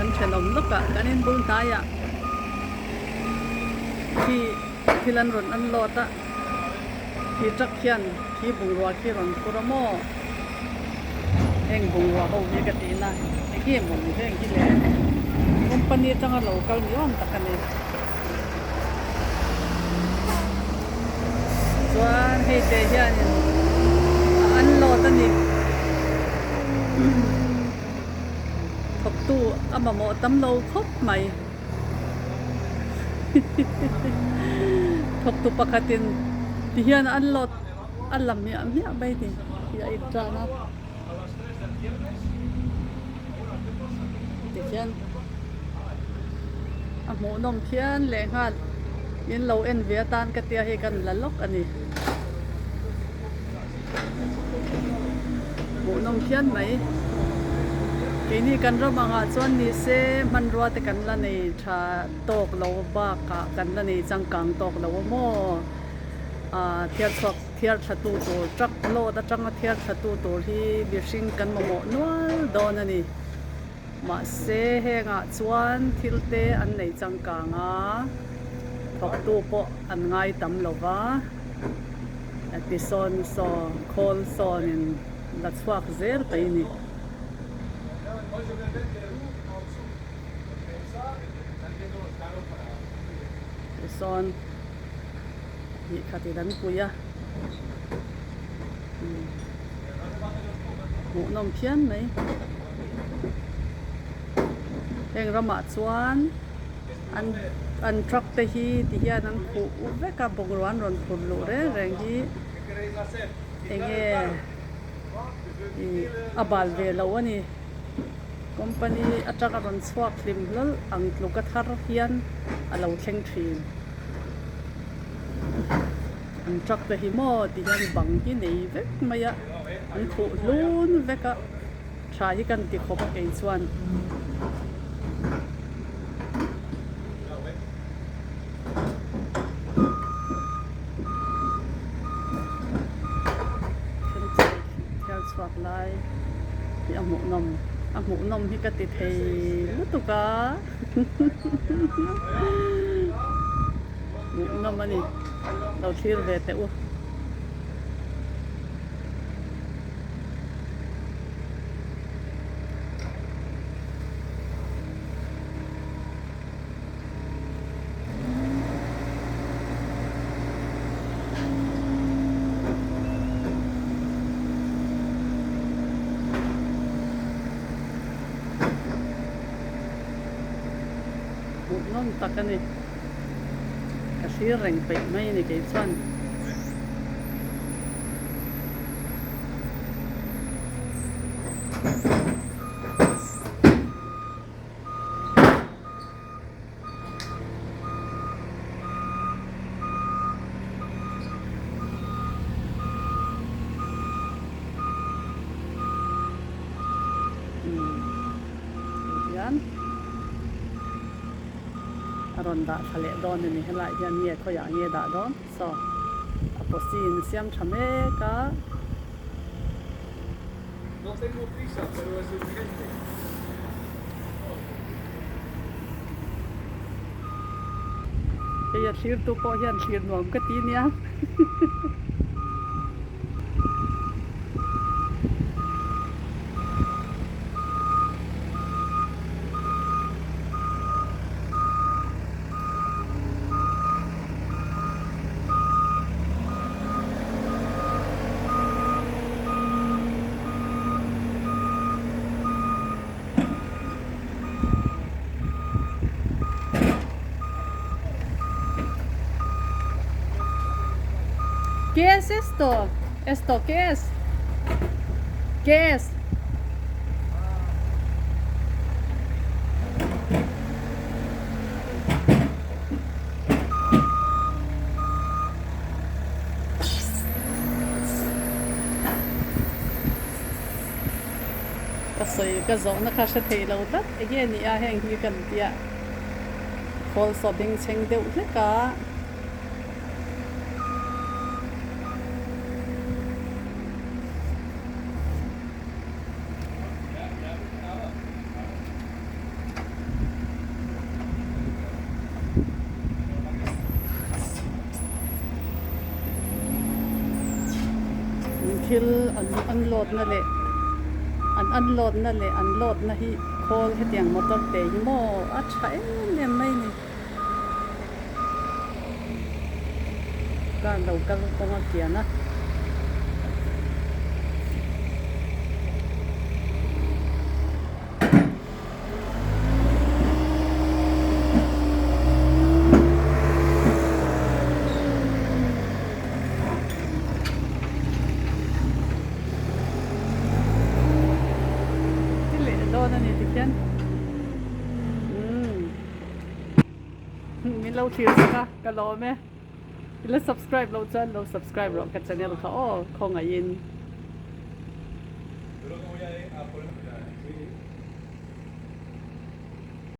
Kan thenawm lawkah kan inbul hnaiah khi thil an rawn unload a, khi truck hian khi bungrua khi rawn phur a maw? Heng bungrua ho hi ka tihna eng nge mawni heng hi le company atanga lo kal ni awm tak a ni. Chuan hei te hianin a unload a ni. Thawktu a mamawh tam lo khawp mai. Thawktu pakhatin ti hian a unload a la hmiah hmiah mai ni tih a intan a. Tikhian a hmuhnawm phian lehnghal in lo en ve atan ka tia hei kan la lawk a ni. Hmuhnawm phian mai. Keini kan ram angah chuan ni se hmanrua te kan la nei tha tawk lo bakah kan la nei changkang tawk lo a maw? Aaa thiar chhuak thiar tha tu tur truck load atanga thiar tha tu tur hi mihring kan mamawh nual dawn a ni. Mahse hengah chuan thil te an nei changkang a, thawktu pawh an ngai tam lo va. Ti sawn saw khawl sawnin la chhuak zel mai a ni. Ti sawn hnih khatin an pui a, hmuhnawm phian mai. Heng ramah chuan. An an truck te hi ti hian an khuh vek a bungrua an rawn phur luh reng reng hi enge ih a bal ve lo a ni company atanga rawn chhuak hlim hlawl ang tluk a thar hian a lo thleng thin an truck te hi maw ti hian bang hi nei vek mai a an khuh hlun vek a. Tha hi kan ti khawp a kei chuan. Thil chhuak lai hi a hmuhnawm a hmuhnawm hi ka ti thei lutuk a hmuhnawm a ni lo thlir ve teh u. Hmuhnawm tak a ni. Ka thlir reng peih mai a ni kei chuan. Hian a rawn dah thla leh dawn a ni helaiah hian nge khawiah nge dah dawn. Saw a pawsi in siam tha mek a. Hei a thlir tu pawh hian thlir nuam ka ti nia. ¿Qué es esto? ¿Esto qué es? ¿Qué es? Ka sawi ka zawhna kha hre thei lo tlat enge ni a heng hi kan tia khawl saw bengchheng deuh hlek a. Unload na leh an unload na leh an load na hi khawl hetiang motor te hi maw a tha em em mai ni. Car lo kal kawng a kian a. Ti leh dawn a ni tikhian umm min lo thlir sak a ka lawm e i la subscribe loh chuan lo subscribe rawh ka channel kha aw khawngaihin.